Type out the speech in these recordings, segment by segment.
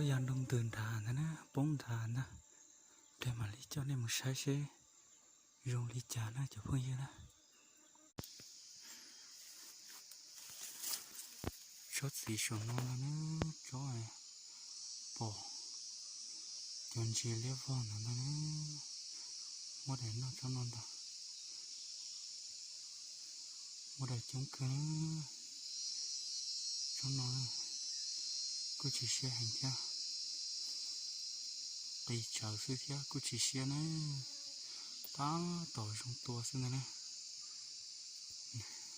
Yog nroo ntws nrad ntag na, poob nrad ntag. Peb mam li coj nej mus saib seb zoo li cas na cov phooj ywg na. Tsob txiv saum no no na, tsob pom cov ntsis liab vog ntawd no na, muab daim noj tsob no ntag. Muab daim coob kawg na, tsob no kuj tsis siab heev thiab, qis tsawv xwb thiab kuj tsis siab na, tab tom zoo tua xwb ntag na.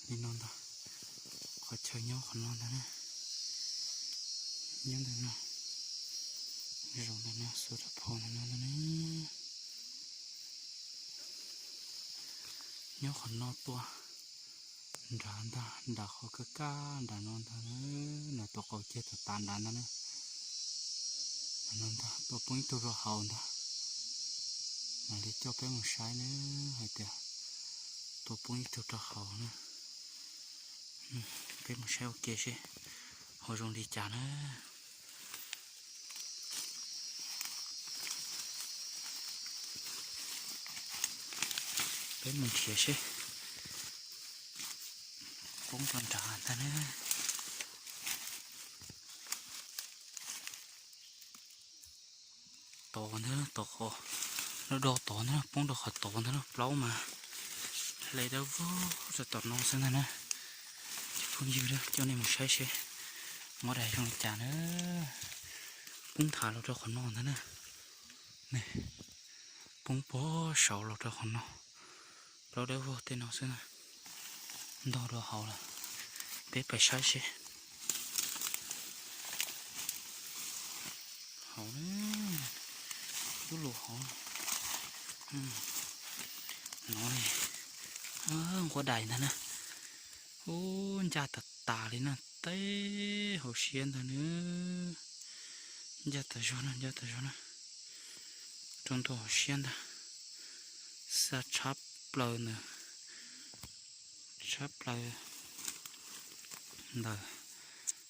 Li no ntag, qhov chaw nyob qhov no ntag na, nyob ntawm no, zaum ntawm no xuas rau phau ntawm no ntag na. Nyob qhov no tua nrad ntag, nram qhov kaj kaj nram no ntag, nws tua qaus ceg tas tas nrad ntag na. Nram no ntag, tua poob ib tug rau hauv ntag. Mam li coj peb mus saib na, hais tias tua poob ib tug rau hauv na. Peb mus saib ua ke seb ho zoo li cas na. Peb mus nrhiav seb, poob rau nrad ntag na. Tod ntag, tod qhov, do do tod ntag, poob rau qhov tod ntag, plaub mas hle dawb vog rau tom no xwb ntag na. Cov phooj ywg, coj nej mus saib seb nqaij dais zoo li cas na. Poob nthav los rau qhov no ntag na. Poob puag saud los rau qhov no, plaub dawb vog tej no xwb na. Ntog rau hauv lawm, peb pais saib seb. Hauv, lub lus hauv no, nquab dais ntag na. Ub, ncaj tas tas li na, teb hauv siab ntag na. Ncaj tas zog na, ncaj tas zog na. Rau ntua hauv siab ntag. Xa tshab plaws ntawd, tshab plaws ntawm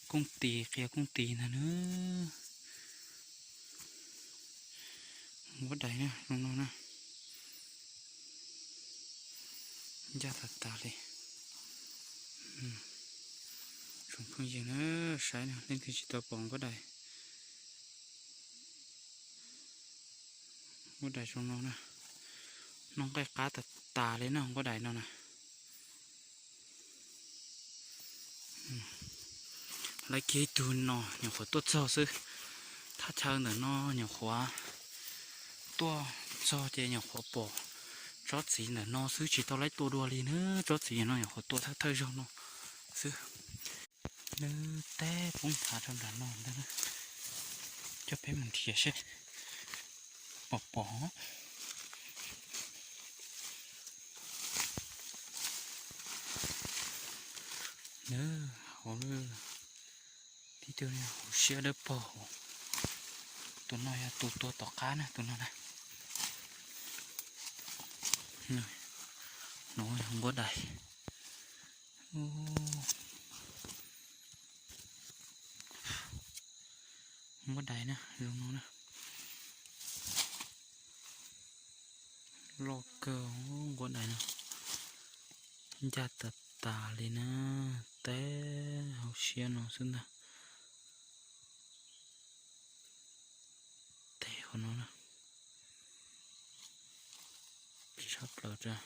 kooj tis, qia kooj tis ntag na. Nquab dais na, zoo no na. Ncaj tas tas li. Tsoom phooj ywg na, saib na, leej twg tsis tau pom nquab dais. Nquab dais zoo no na. Noj nqaij qab tas tas li na nquab dais no na. Lawv kiag ib tug no nyuam qhuav tuaj txog xwb. Thaj chaw ntawm no nyuam qhuav tuaj txog ces nyuam qhuav pom tsob txiv ntawm no xwb, tsis tau laib tua dua li na. Tsob txiv no nyuam qhuav tua thawj thawj zaug no xwb. Nws teb poob nthav rau nram no ntag na. Coj peb mus nrhiav seb pom pom. Nws hauv, tib tug hauv siab dawb paug. Tus no yog tus tuag tom qab na, tus no na. No yog nquab dais. Nquab dais na, zoo no na. Loj kawg nquab dais no. Ncaj tas tas li na, teb hauv siab no xwb ntag. Teb qhov no na, tshab plaws rau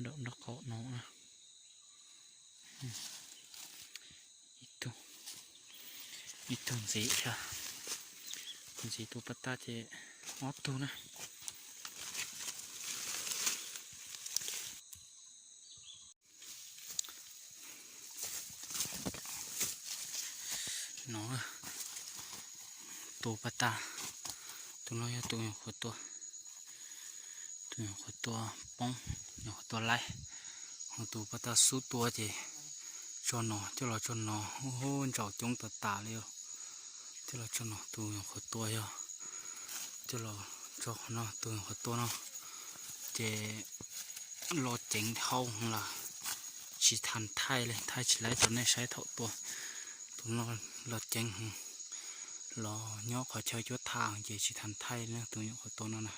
nraum nraub qaum no na. Ib tug ntxiv, ntxiv tus pas tas ces ob tug na. No, tus pas tas, tus no yog tus nyuam qhuav tua, tus nyuam qhuav tua poob, nyuam qhuav tua laib. Ho tus pas tas xub tua ces tso no, coj los tso no, ntsaum coob tas tas li. Coj los tso no, tus nyuam qhuav tua yog, coj los tso qhov no, tus nyuam qhuav tua no ces lo ceev dhau lawm, tsis tau thaij li, thaij tsis laib rau nej saib thaum tua. Tus no lo ceev heev, Los nyob qhov chaw cuab tham ces tsis tham thaij leej twg nyuam qhuav tuaj no na.